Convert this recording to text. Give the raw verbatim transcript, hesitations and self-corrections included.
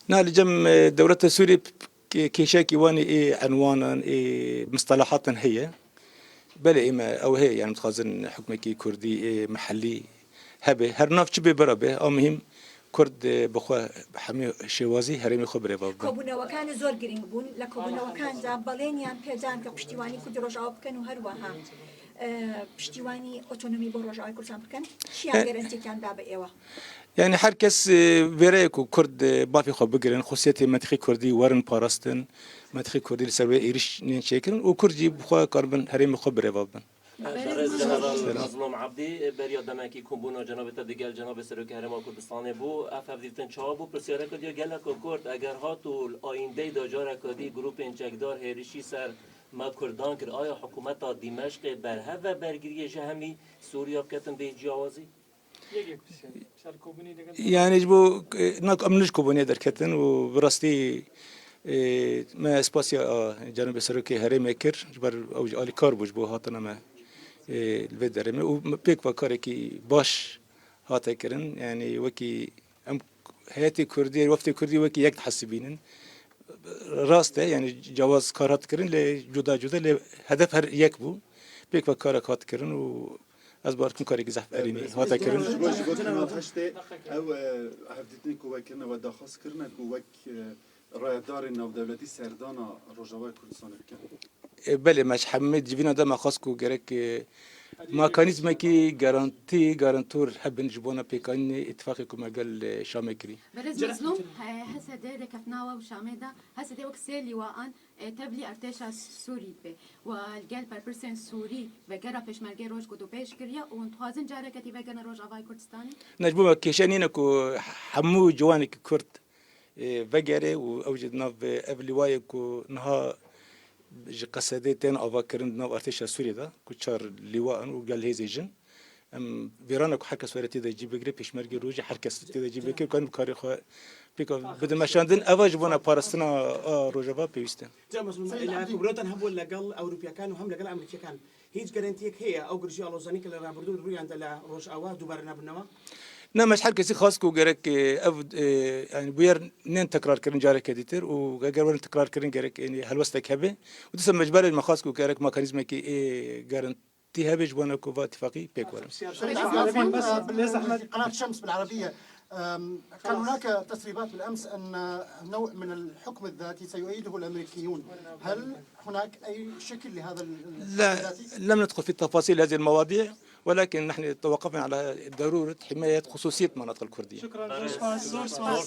Na li cem, e, dewleta Sûriyê p-, p-, kê-, kêşekî wan ê enwanan, ê mistelahatan heye. Belê ê me ew heye, yani dixwazin hukmekî kurdî, ê mihellî hebe. Her nav çi bê bira bê, a muhîm kurd, e, bi xwe hemî şêwazî herêmê xwe birêve bibe. کۆبوونەوەکان زۆر گرنگ بوون. لە کۆبوونەوەکاندا بەڵێنیان پێدان کە پشتیوانی کوردی ڕۆژاوا بکەن و هەروەها، ئە، پشتیوانی ئۆتۆنۆمی بۆ ڕۆژاوای کوردستان بکەن. چیان ئە، گەرەنتیەکیان دا بە ئێوە؟ یعنی، هەر کەس، ئێ، وێرەیە کو کورد، ئێ، bavê xwe bigirin, xosiyetê mentiqî kurdî werin parastin, mentiqî kurdî li ser wê êrîş nên çêkirin û kurd jî bi xwe karibin herêmê xwe birêve bibin. Berêz General Mezlûm Ebdî, beriya demekî kombûna cenabê te digel cenabê Serokê Herêma Kurdistanê bû. Ev hevdîtin çawa bû? Pirsiyareke diya geleka kurt, eger hat û li ayîndeyê de careke dî grûpên çekdar hêrişî ser me kurdan kir, aya hikûmeta Dîmeşqê berhev ve bergiriyê ji hemî Sûriya biketin bê ciyawazî? Yek yek pirsiyar. Ser kombûnê de gel. Yani ji bo, e, nak em li ji kombûnê derketin û bi rastî, e, me spasiya, a, cenabê Serokê Herêmê kir, ji ber ew jî alîkar bû ji bo hatina me, e, li vê derê me û me pêk ve karekî baş hate kirin. Yani wekî em heyetê Kurdî, weftê Kurdî wekî yek dihesibînin. Rast e, yani cewaz kar hat kirin, lê cuda cuda, lê hedef her yek bû. Pêk ve karek hat kirin û ez bawer dikim karekî zehf erênî hate kirin. Ji bo, ji bo Kanal Heştê ew, e, hevdîtinê ku we kirine, we daxwaz kirine ku wek, e, rayedarên navdewletî serdana Rojavayê Kurdistanê bikin? E, belê, me ji hemî civîna de me xwest ku gerek, e, mekanîzmekî garantî, garantûr hebin ji bona pêkanînê îtifaqê ku me gel, e, Şamê kirî. Berêz Mezlûm, he-, H S D de kevtinawa û Şamê de, H S D wek sê lîwa an, e, tevlî artêşa Sûrî dibe. Wa li gel berpirsên Sûrî vegera Pêşmergê roj ku du pêş kiriye û hûn dixwazin careke dî vegerine Rojavayê Kurdistanê? Ne, ji bo me kêşe nîne ku hemû ciwanekî Kurd, e, vegere û ew jî di nav, e, ev lîwayê ku niha ji Qesedê tên avakirin di nav artêşa Sûriyê de, ku çar lîwa in û gel hêzê jin. Em vêrana ku her kes were tê de cî bigire, pêşmergê rojê her kes tê de cî bigire, ku em karê xwe pêk bidin meşandin. Eva ji bona parastina a Rojava pêwîst e. Cem Mezlûm, Sayın Abdul, ku birêvetan hebû legel Ewropiyakan û hem legel Amerîkiyakan, hîç garantiyek heye ew girjî alozanî ke li rabirdû rûyande li Rojava dubare nebinnewa? Ne, me ji her kesî xwest ku gerek, e, ev, e, yani bûyer nên tekrar kirin careke dîtir û eger werin tekrar kirin gerek, yani helwestek hebe. Û dîsa me ji berê me xwest ku gerek mekanîzmekî, e, garantî hebe ji bona ku va îtifaqî pêk werin. قناة شمس بالعربية. أم، كان هناك تسريبات بالأمس أن نوع من الحكم الذاتي سيؤيده الأمريكيون. هل هناك أي شكل لهذا ال-، ال-، لا، الذاتي؟ لم ندخل في تفاصيل هذه المواضيع، ولكن نحن توقفنا على ضرورة حماية خصوصية المناطق الكردية. شكرًا.